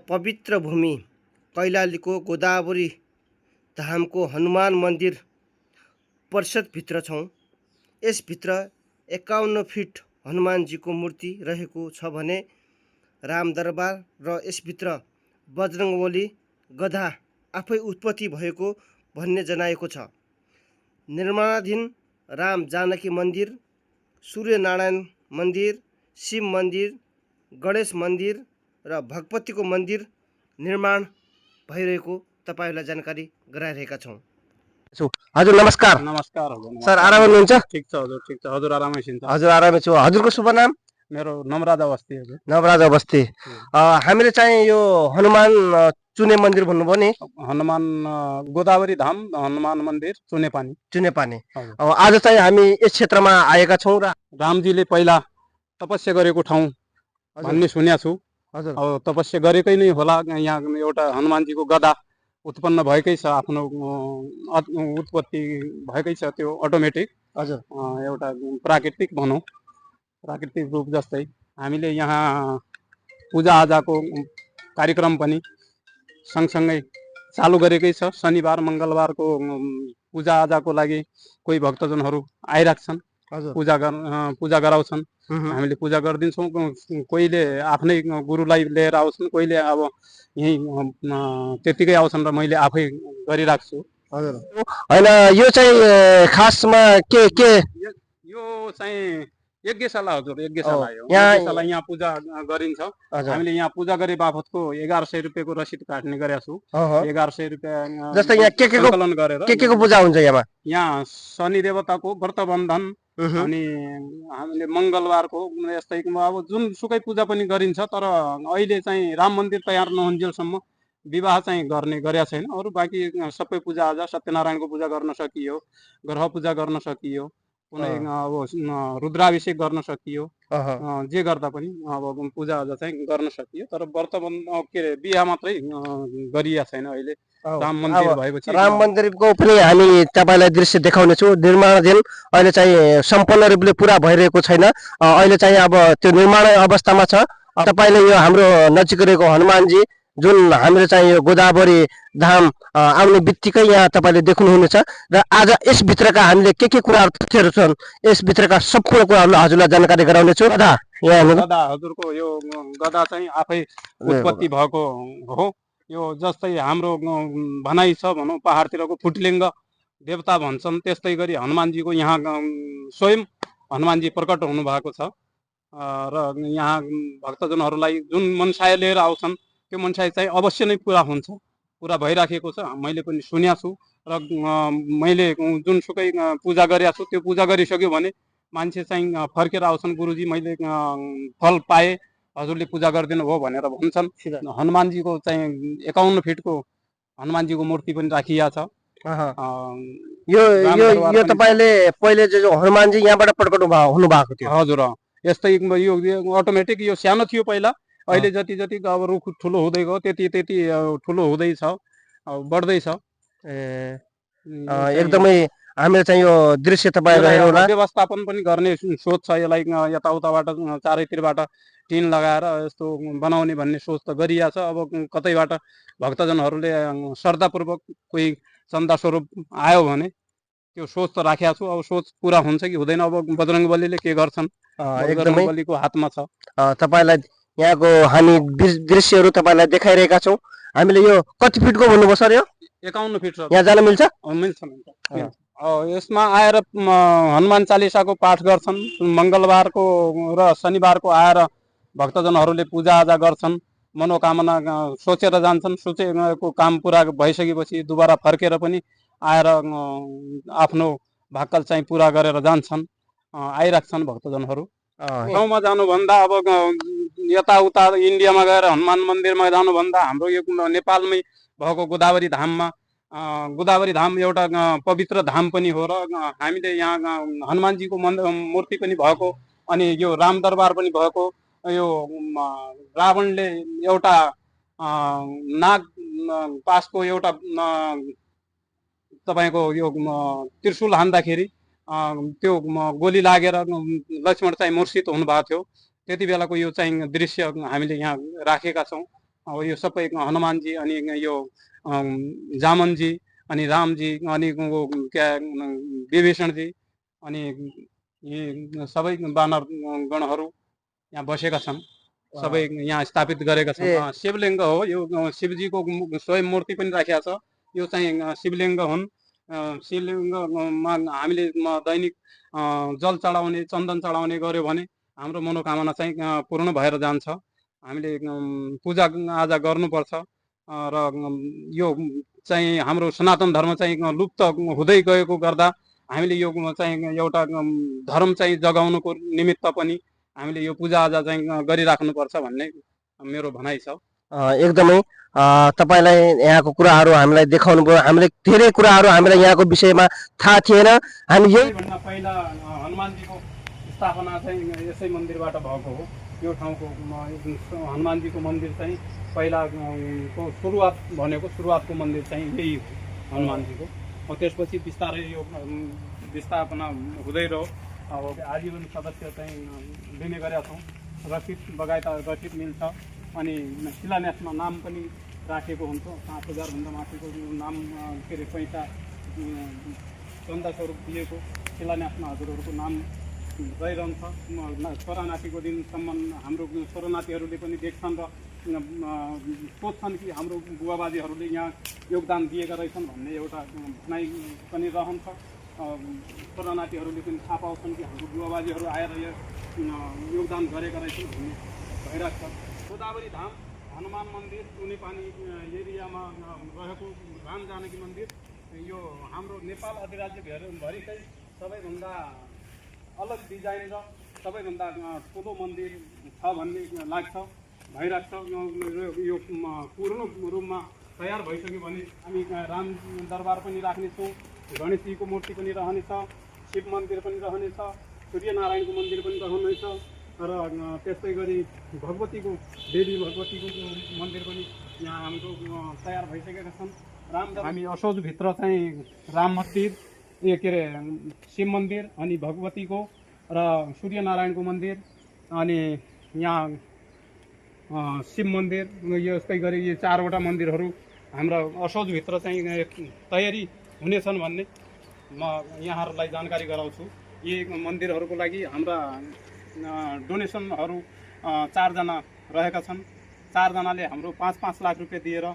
पवित्र भूमि कैलालीको गोदावरी धामको हनुमान मन्दिर परिसरभित्र छौँ। यसभित्र 51 फिट हनुमानजीको मूर्ति रहेको छ भने रामदरबार र यसभित्र बजरङ्गबली गधा आफै उत्पत्ति भएको भन्ने जनाएको छ। निर्माणाधीन राम जानकी मन्दिर, सूर्यनारायण मन्दिर, शिव मन्दिर, गणेश मन्दिर र भगवतीको मन्दिर निर्माण भइरहेको तपाईहरुलाई जानकारी गराइरहेका छौँ। हजुर नमस्कार। नमस्कार हजुर। सर आराम हुनुहुन्छ? ठीक छ हजुर, ठीक छ हजुर, आरामै छु। हजुर आरामै छु। हजुरको शुभ नाम? मेरो नवराज अवस्थी हजुर। नवराज अवस्थी। हामीले चाहिँ यो हनुमान चुने मन्दिर भन्नुभयो नि? हनुमान गोदावरी धाम हनुमान मन्दिर चुनेपानी। अब आज चाहिँ हामी यस क्षेत्रमा आएका छौँ र रामजीले पहिला तपस्या गरेको ठाउँ भन्ने सुनेको छु। हजुर। अब तपस्या गरेकै नै होला। यहाँ एउटा हनुमानजीको गदा उत्पन्न भएकै छ, आफ्नो उत्पत्ति भएकै छ, त्यो अटोमेटिक। हजुर। एउटा प्राकृतिक भनौँ, प्राकृतिक रूप जस्तै हामीले यहाँ पूजाआजाको कार्यक्रम पनि सँगसँगै चालु गरेकै छ। शनिबार मङ्गलबारको पूजाआजाको लागि कोही भक्तजनहरू आइराख्छन्, पूजा गराउँछन्। हामीले पूजा गरिदिन्छौँ। कोहीले आफ्नै गुरुलाई लिएर आउँछन्, कोहीले अब यहीँ त्यतिकै आउँछन् र मैले आफै गरिराख्छु। हजुर। होइन, यो चाहिँ खासमा के यो चाहिँ यज्ञशाला हजुर, यज्ञशाला हो। यज्ञशाला यहाँ पूजा गरिन्छ। हामीले यहाँ पूजा गरे बापतको 1100 रुपियाँको रसिद काट्ने गरेका छु। 1100 रुपियाँ जस्तै यहाँ के को पूजा हुन्छ यहाँ? यहाँ शनि देवताको व्रत बन्धन, अनि हामीले मङ्गलबारको यस्तै अब जुनसुकै पूजा पनि गरिन्छ। तर अहिले चाहिँ राम मन्दिर तयार नहुन्जेलसम्म विवाह चाहिँ गर्ने गरेका छैन। अरू बाँकी सबै पूजाआजा, सत्यनारायणको पूजा गर्न सकियो, ग्रह पूजा गर्न सकियो, कुनै अब रुद्राभिषेक गर्न सकियो, जे गर्दा पनि अब पूजाआजा चाहिँ गर्न सकियो। तर व्रत के अरे बिहा मात्रै गरिएको छैन अहिले राम मन्दिर भएपछि। राम मन्दिरको पनि हामी तपाईँलाई दृश्य देखाउने छौँ। निर्माणाधीन अहिले चाहिँ सम्पूर्ण रूपले पुरा भइरहेको छैन। अहिले चाहिँ अब त्यो निर्माण अवस्थामा छ। तपाईँले यो हाम्रो नजिक रहेको हनुमानजी जुन हामीले चाहिँ यो गोदावरी धाम आउने बित्तिकै यहाँ तपाईँले देख्नुहुनेछ। र आज यसभित्रका हामीले के कुराहरू तथ्यहरू छन्, यसभित्रका सम्पूर्ण कुराहरूलाई हजुरलाई जानकारी गराउनेछु। गदा हजुरको यो गदा चाहिँ आफै उत्पत्ति भएको हो। यो जस्तै हाम्रो भनाइ छ भनौँ, पहाडतिरको फुटलिङ्ग देवता भन्छन्, त्यस्तै गरी हनुमानजीको यहाँ स्वयं हनुमानजी प्रकट हुनुभएको छ। र यहाँ भक्तजनहरूलाई जुन मनसाय लिएर आउँछन् त्यो मनसाय चाहिँ अवश्य नै पुरा हुन्छ, पुरा भइराखेको छ। मैले पनि सुनेको छु। र मैले जुनसुकै पूजा गरेको छु त्यो पूजा गरिसक्यो भने मान्छे चाहिँ फर्केर आउँछन्, गुरुजी मैले फल पाएँ, हजुरले पूजा गरिदिनु भयो भनेर भन्छन्। हनुमानजीको चाहिँ 51 फिटको हनुमानजीको मूर्ति पनि राखिएको छ। यो तपाईँले पहिले जो हनुमानजी यहाँबाट प्रकट हुनु भएको थियो? हजुर, यस्तै यो अटोमेटिक यो सानो थियो पहिला। अहिले जति जति अब रुख ठुलो हुँदै गयो त्यति त्यति ठुलो हुँदैछ, बढ्दैछ। एकदमै हामीले चाहिँ यो दृश्य तपाईँलाई व्यवस्थापन पनि गर्ने सोच छ। यसलाई यताउताबाट चारैतिरबाट टिन लगाएर यस्तो बनाउने भन्ने सोच त गरिएको छ। अब कतैबाट भक्तजनहरूले श्रद्धापूर्वक कोही चन्दा स्वरूप आयो भने त्यो सोच त राखेको छु। अब सोच पुरा हुन्छ कि हुँदैन अब बजरङ्गबलीले के गर्छन्, बजरङ्गबलीको हातमा छ। तपाईँलाई यहाँको हामी दृश्यहरू तपाईँलाई देखाइरहेका छौँ। हामीले यो कति फिटको भन्नुभयो सर? यो 51 फिट छ। यहाँ जान मिल्छ? मिल्छ। यसमा आएर हनुमान चालिसाको पाठ गर्छन्। मङ्गलबारको र शनिबारको आएर भक्तजनहरूले पूजाआजा गर्छन्, मनोकामना सोचेर जान्छन्। सोचेको काम पुरा भइसकेपछि दुबारा फर्केर पनि आएर आफ्नो भाकल चाहिँ पुरा गरेर जान्छन्, आइराख्छन् भक्तजनहरू। ठाउँमा जानुभन्दा अब यताउता इन्डियामा गएर हनुमान मन्दिरमा जानुभन्दा हाम्रो यो नेपालमै भएको गोदावरी धाममा, गोदावरी धाम एउटा पवित्र धाम पनि हो। र हामीले यहाँ हनुमानजीको मूर्ति पनि भएको, अनि यो रामदरबार पनि भएको। यो रावणले एउटा नाग पासको एउटा तपाईँको यो त्रिशूल हान्दाखेरि त्यो गोली लागेर लक्ष्मण चाहिँ मूर्छित हुनुभएको थियो। त्यति बेलाको यो चाहिँ दृश्य हामीले यहाँ राखेका छौँ। अब यो सबै हनुमानजी अनि यो जामनजी अनि रामजी अनि क्या विभीषणजी अनि यी सबै वानर गणहरू यहाँ बसेका छन्, सबै यहाँ स्थापित गरेका छन्। शिवलिङ्ग हो यो, शिवजीको स्वयं मूर्ति पनि राखेको छ। यो चाहिँ शिवलिङ्ग हुन्। शिवलिङ्गमा हामीले दैनिक जल चढाउने, चन्दन चढाउने गर्यो भने हाम्रो मनोकामना चाहिँ पूर्ण भएर जान्छ। हामीले पूजा आजा गर्नुपर्छ र यो चाहिँ हाम्रो सनातन धर्म चाहिँ लुप्त हुँदै गएको गर्दा हामीले यो चाहिँ एउटा धर्म चाहिँ जगाउनुको निमित्त पनि हामीले यो पूजा आजा चाहिँ गरिराख्नुपर्छ भन्ने मेरो भनाइ छ। एकदमै तपाईलाई यहाँको कुराहरू हामीलाई देखाउनु भयो। हामीले धेरै कुराहरू हामीलाई यहाँको विषयमा थाहा थिएन। हामी यही भन्दा पहिला हनुमानजीको स्थापना चाहिँ यसै मन्दिरबाट भएको हो। यो ठाउँको हनुमानजीको मन्दिर चाहिँ पहिलाको सुरुवातको मन्दिर चाहिँ यही हो हनुमानजीको। त्यसपछि बिस्तारै यो विस्थापना हुँदै रह्यो। अब आजीवन सदस्य चाहिँ लिने गरेका छौँ। रसिद बगायत रसिद मिल्छ अनि शिलान्यासमा नाम पनि राखेको हुन्छ। 5,000 भन्दा माथिको नाम के अरे पैसा चन्दा स्वरूप दिएको शिलान्यासमा हजुरहरूको नाम रहिरहन्छ। छोरा नातिको दिनसम्म हाम्रो छोरा नातिहरूले पनि देख्छन् र सोध्छन् कि हाम्रो बुवाबाजेहरूले यहाँ योगदान दिएका रहेछन् भन्ने एउटा भनाइ पनि रहन्छ। छोरा नातिहरूले पनि थाहा पाउँछन् कि हाम्रो बुवाबाजेहरू आएर यो योगदान गरेका रहेछन् भन्ने भइरहेको छ। गोदावरी धाम हनुमान मन्दिर टुनेपानी एरियामा रहेको राम जानकी मन्दिर यो हाम्रो नेपाल अधिराज्यभरिकै सबैभन्दा अलग डिजाइन र सबैभन्दा ठुलो मन्दिर छ भन्ने लाग्छ, भइरहेको छ। यो पूर्ण रूपमा तयार भइसक्यो भने हामी राम दरबार पनि राख्नेछौँ, गणेशजीको मूर्ति पनि रहनेछ, शिव मन्दिर पनि रहनेछ, सूर्यनारायणको मन्दिर पनि रहनेछ र त्यस्तै गरी भगवतीको देवी भगवतीको मन्दिर पनि यहाँ हाम्रो तयार भइसकेका छन्। हामी असोजभित्र चाहिँ राम मन्दिर के अरे शिव मन्दिर अनि भगवतीको र सूर्यनारायणको मन्दिर अनि यहाँ शिव मन्दिर यस्तै गरी यो 4वटा मन्दिरहरू हाम्रा असोजभित्र चाहिँ तयारी हुनेछन् भन्ने म यहाँहरूलाई जानकारी गराउँछु। यी मन्दिरहरूको लागि हाम्रा डोनेसनहरू 4 जना रहेका छन्। 4 जनाले हाम्रो 5-5 लाख रुपियाँ दिएर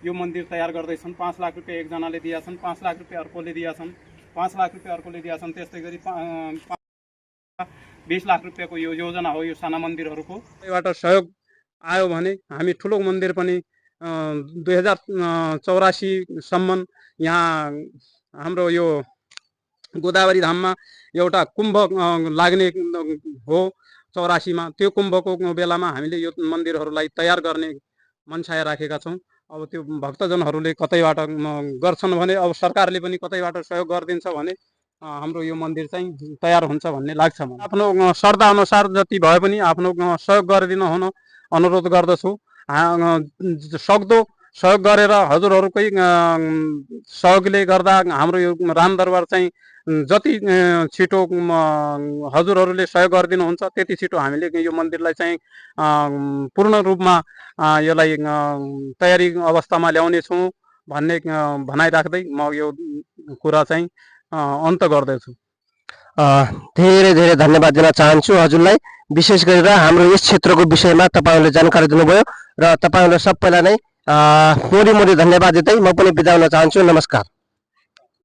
यो मन्दिर तयार गर्दैछन्। 5 लाख रुपियाँ एकजनाले दिएका छन्, 5 लाख रुपियाँ अर्कोले दिएका छन्, 5 लाख रुपियाँ अर्कोले दिएका छन्। त्यस्तै गरी 20 लाख रुपियाँको यो योजना हो यो साना मन्दिरहरूको। यसबाट सहयोग आयो भने हामी ठुलो मन्दिर पनि 2084 सम्म यहाँ हाम्रो यो गोदावरी धाममा एउटा कुम्भ लाग्ने हो 84मा। त्यो कुम्भको बेलामा हामीले यो मन्दिरहरूलाई तयार गर्ने मनसाय राखेका छौँ। अब त्यो भक्तजनहरूले कतैबाट गर्छन् भने अब सरकारले पनि कतैबाट सहयोग गरिदिन्छ भने हाम्रो यो मन्दिर चाहिँ तयार हुन्छ भन्ने लाग्छ। आफ्नो श्रद्धा अनुसार जति भए पनि आफ्नो सहयोग गरिदिनु हुन अनुरोध गर्दछु। सक्दो सहयोग गरेर हजुरहरूकै सहयोगले गर्दा हाम्रो यो राम दरबार चाहिँ जति छिटो हजुरहरूले सहयोग गरिदिनुहुन्छ त्यति छिटो हामीले यो मन्दिरलाई चाहिँ पूर्ण रूपमा यसलाई तयारी अवस्थामा ल्याउनेछौँ भन्ने भनाइ राख्दै म यो कुरा चाहिँ अन्त गर्दैछु। धेरै धेरै धन्यवाद दिन चाहन्छु हजुरलाई। विशेष गरेर हाम्रो यस क्षेत्रको विषयमा तपाईँहरूले जानकारी दिनुभयो र तपाईँहरूलाई सबैलाई नै मोरी धन्यवाद दिँदै म पनि बिदा हुन चाहन्छु। नमस्कार।